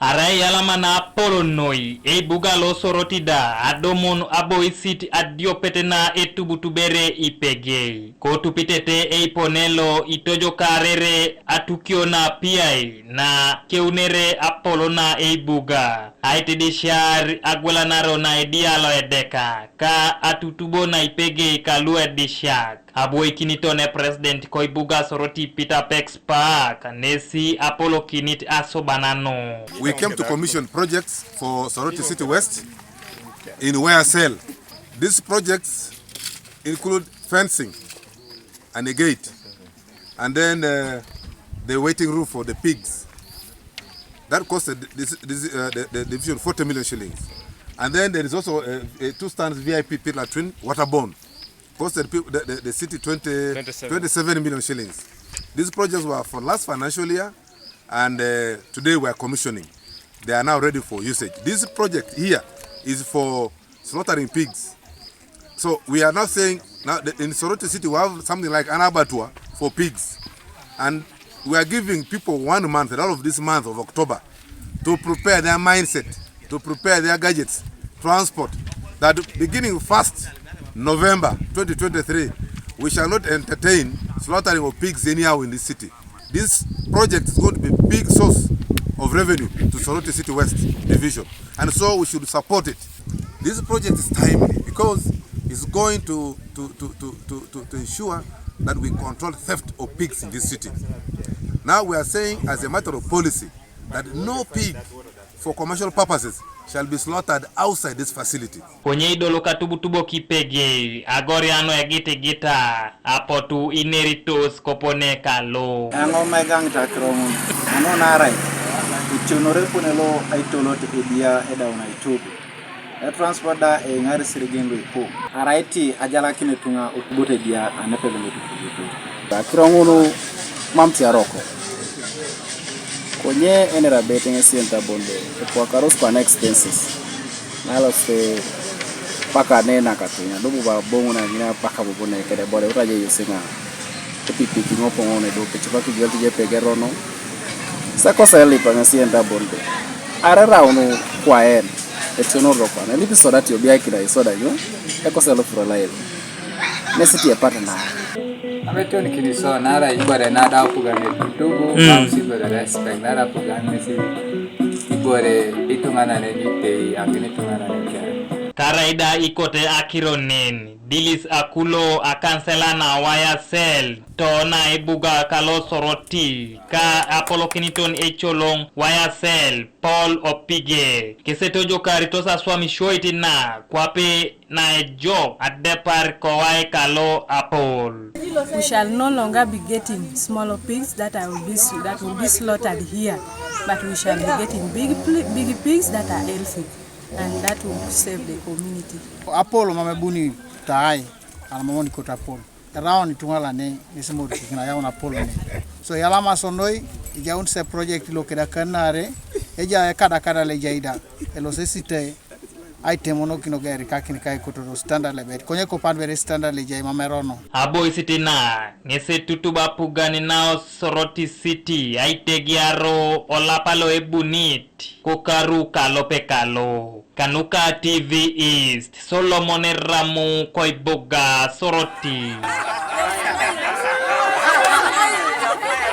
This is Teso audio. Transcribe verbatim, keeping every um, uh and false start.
Arai eyalama na apolon noi, eibuga lo Soroti da adomun aboisit adiopet na etubutubere ipegei. Kotupitete eipone lo itojokarere atukio na apiai na keunere apolon na eibuga, aitidisiar agwelanaro na edialo edeka, ka atutubo na ipegei kalu edisiak. Aboikiniton President koibuga Soroti Peter Pex Park, nesi apolokinit asobanano. We came to commission projects for Soroti City West in Waya Cell. These projects include fencing and a gate, and then uh, the waiting room for the pigs. That cost the, this, this, uh, the, the division forty million shillings. And then there is also uh, uh, two stands V I P pit latrine, waterborne. Costed people, the, the, the city twenty, twenty-seven. Twenty-seven million shillings. These projects were for last financial year, and uh, today we are commissioning. They are now ready for usage. This project here is for slaughtering pigs. So we are now saying now that in Soroti City we have something like an abattoir for pigs, and we are giving people one month, all of this month of October, to prepare their mindset, to prepare their gadgets, transport, that beginning first November twenty twenty-three, we shall not entertain slaughtering of pigs anyhow in this city. This project is going to be a big source of revenue to Soroti City West Division, and so we should support it. This project is timely because it's going to, to, to, to, to, to, to ensure that we control theft of pigs in this city. Now we are saying, as a matter of policy, that no pig for commercial purposes shall be slaughtered outside this facility. Konye idolo katubutubo kipegei, agoriano egitigita, apotu ineritos kopone kalo. Ang'o ma igang'ta kiromo? Ang'o narai? Ichunore pone lo aitolot edia edauna itubi. E transport da e ng'ari sirigin lo ipo. Araiti ajalakine tung'a utubot edia anepeleng'o tukubutu. Akirong'unu mam tiaroko. Konye enera bete ng'esien tabonde. Epwakaros kwana expenses. Nalo se paka nena katunya. Dubu ba bongo na ngina paka bubune kede bore. Utaje yusinga. Epipiki ng'opo ng'one do. Kechipaki jwelti je pegerono. Sa kosa elipa ng'esien tabonde. Are raunu kwaen. Etiono rokwana. Elipi soda tio biakina isoda nyo. Ekosa lo furalail. Nesiti epata na. Abeton kiniso nara ibore nada pugan etutubu. Mm. Bausi ibore respect nara pugan nesi. Ibore itung'ana ne nitei angini itung'ana ne kere. Karaida ikote akironen. Dilis akulo akansela na Waya Cell. To na ibuga kalo Soroti. Ka apolokiniton echolong Waya Cell. Paul Opige. Kesetojo karitos aswamishoit na kwape na ejok adepar kowai kalo apol. We shall no longer be getting small pigs that are will be, that will be slaughtered here, but we shall be getting big pl-, big pigs that are healthy, and that will save the community. Apolo mame buni tai, alamamoni kota apolo. Eraun itung'alane, nisimori kikina yaun apolo ne. So yalama sonoi, ijaun se project lo keda kanare, eja ekada kada le jaida, elo se site, aitemono kino geri kakini kai kotoro standard le bet. Konye kopan bere standard le jai mamerono. Abo isitina, ng'ese tutuba pugani nao Soroti City, aitegiaro olapa lo ebunit, kokaru kalo pe kalo. Kanuka T V East, Solomon Eramu koibuga Soroti.